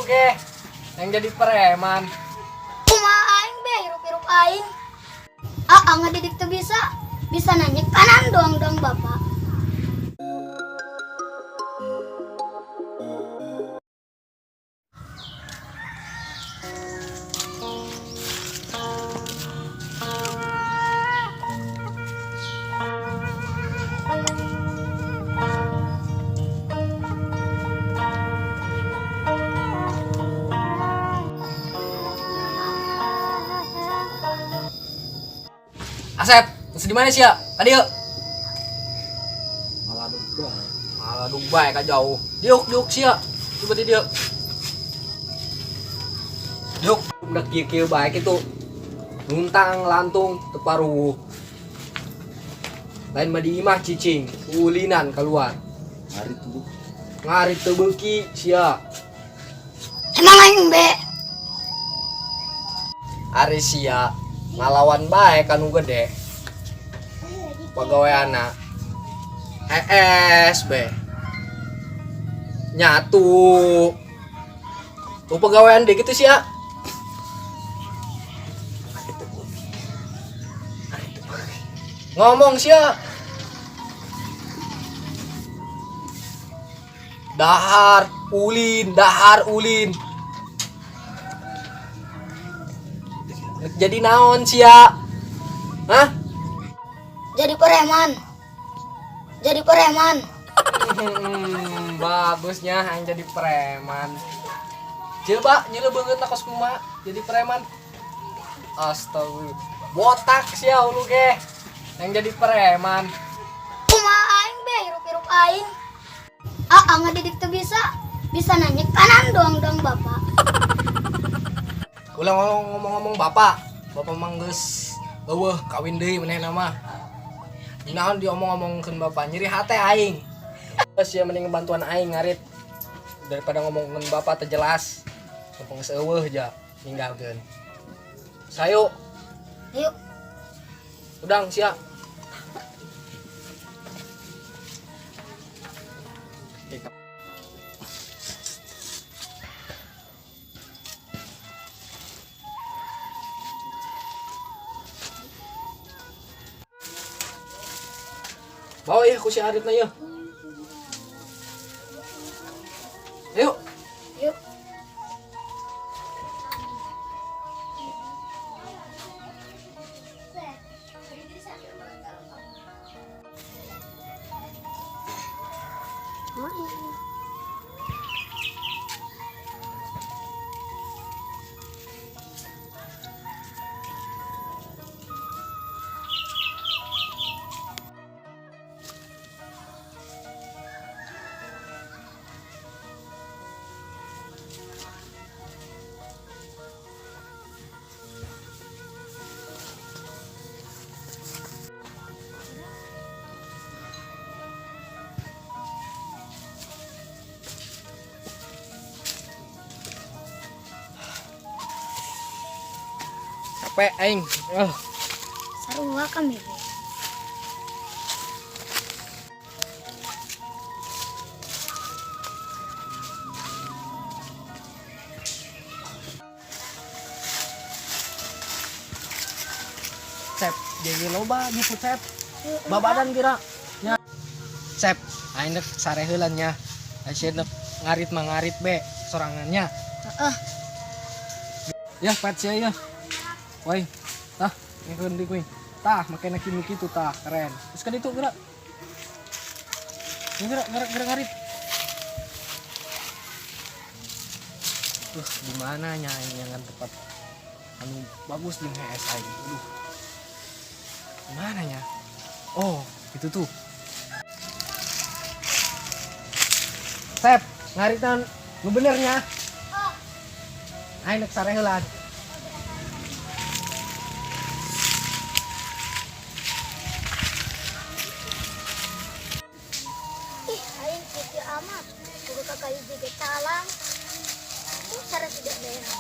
ge. Yang jadi preman. Kumaha aing be hirup-hirup aing. Aa ngadidik teu bisa. Bisa nanya kanan doang doang bapak. Asep, terus di mana sih ya? Tadi yuk. Malah Dubai. Malah Dubai ka jauh. Diuk, diuk sih ya. Coba di diuk. Diuk, udah kieu-kieu bae kitu. Nuntang lantung teparuh. Lain mah di imah cicing, ulinan keluar. Ngarit tuh. Ngarit teu beuki sia. Emang aing be. Ari sia ngalawan bae kanu gede. Pagaweana ES be. Nyatu. Tuh pegawaian deh gitu sih ya. Ngomong sih ya. Dahar, ulin, dahar, ulin. Jadi naon sih ya? Hah? Jadi preman. Jadi preman. Bagusnya yang jadi preman. Coba nyele banget lah kos kumaha jadi preman. Astaga. Botak sih ya lu ge. Yang jadi preman. Kumaha aing be hirup-hirup aing. Aa ngadidik teu bisa. Bisa nanya kanan doang doang bapak. Ulah ngomong-ngomong bapak. Bapak mah geus eueuh kawin deui manehna mah. Naon diomong-omongkeun bapak nyeri hate aing. Geus ya mending bantuan aing ngarit daripada ngomongkeun bapak teu jelas. Mumpung geus eueuh ja ninggalkeun. Sayo, Yuk. udang sia. Bawa ya ku si Arit na ya. Ayo. Yuk. Capek aing. Sarua kami be. Sep, jadi loba gitu Sep. Babadan kira. Nya. Sep, aing dek sare heula nya. Aing dek ngarit mah ngarit be sorangannya. Heeh. Ya, pet sia ya. Woi. Tah, ngeukeun di kuing. Tah, make na kieu kitu tah, keren. Terus kan itu gerak. Gerak, gerak, gerak ngarit. Di mana nya aing yang tempat anu bagus jeung HS aing. Aduh. Di mana nya? Oh, itu tuh. Sep, ngaritan nu bener nya. Aing dek sare heula. Ih, aing kieu amat. Kudu ka kayu juga calang. Cara tidak beres.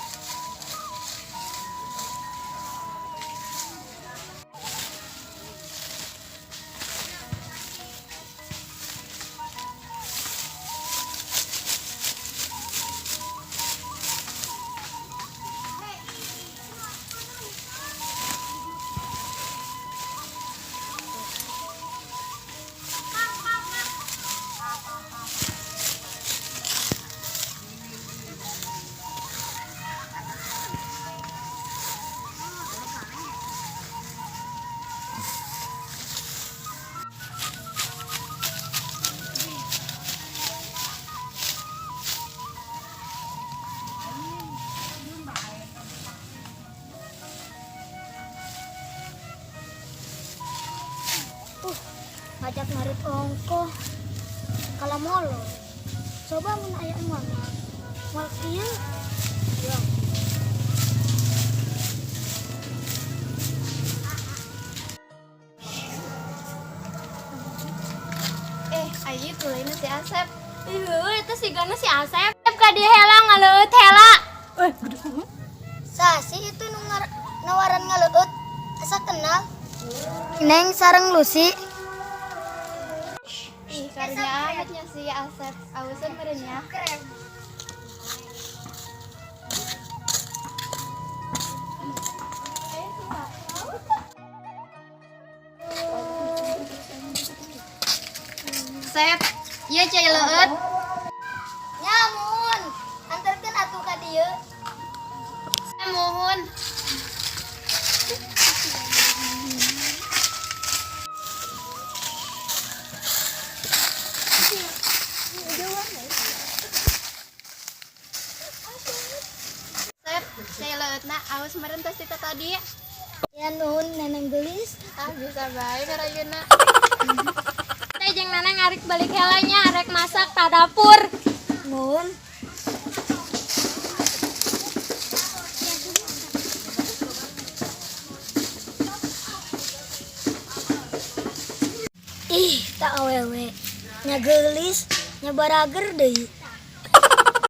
Diajak ngarit ongkoh. Kalah molor. Coba mun aya moal. Moal kieu. Ya. Eh, ayo tuh lainnya si Asep. Ih, itu si Gana si Asep. Ka dieu heula ngaleueut heula. Sasi itu nu nawaran ngaleueut. Asa kenal. Neng sareng Lucy. Ih, karunya amatnya si Asep. Auseun meureun nya. Sep, ieu cai leueut. Nya muhun. Anterkeun atuh ka dieu. Muhun. Sep, cai leueutna aus meureun tos ti tadi. Ya nuhun, Neneng geulis. Ah, bisa bae karayuna. Teh jeung Neneng arek balik heula nya, arek masak ka dapur. Nuhun. Ih, tak awewe. Nya geulis, nya barager deui.